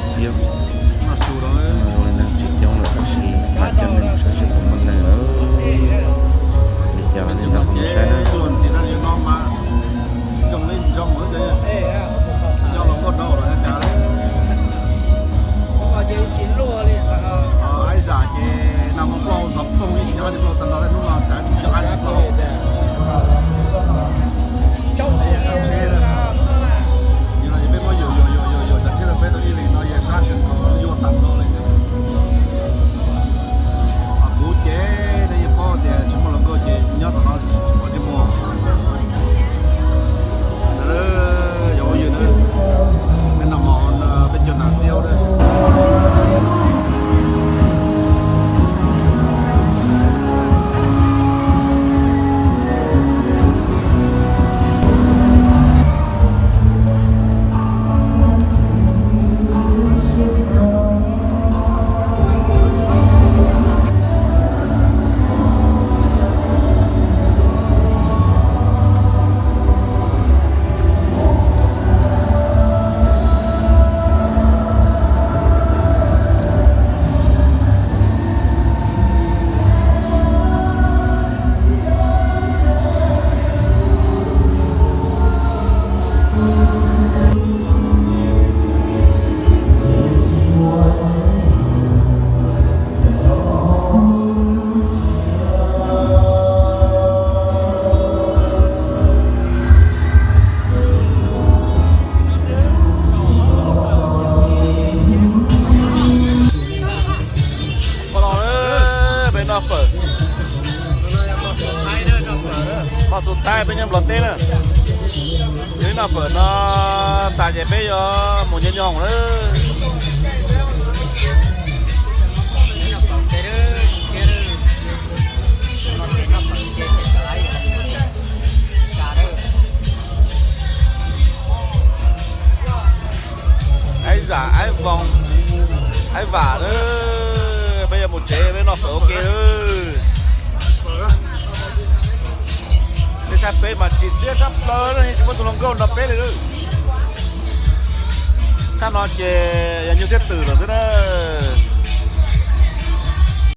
Xiab, noj su rau, zoo li neeg tsis coob lawm tab sis mam coj nej mus saib seb puas muaj neeg li cas li ntawd kuv mus saib na. Aib zam ces nag hmo ploj ntxhov phooj ib sim nyob tsis ploj tag nrho tej hnub no cas cov qab tsis ploj. Yog no ces peb muab yuam yuam yuam yuam yuam cov tsheb rau peb tau ib leeg no yog sab sab ko yuav tag nrho li. Kuv ces nej yeej paub tias tsis muaj hluas nkauj ces nyob tom no tsis pom tsis muaj. Yog ua yog na, peb noj mov peb cog nas xiab na. Peb noj fawm, noj xu taib peb nyob Nplog teb na. Yog ib noj fawm no tas ces peb yuav mus nce nyoog lawm. Aib Zam, Aib Voos, Aib Vam na, peb yuav mus tsev, peb noj fawm ua ke lawm. Tej thaj peb mas tsim txiaj tshaj plaws na, yeej tsis muaj tus hluas nkauj nrog peb li lawm. Thaj no ces yog nyuj thiab twm lawm xwb na.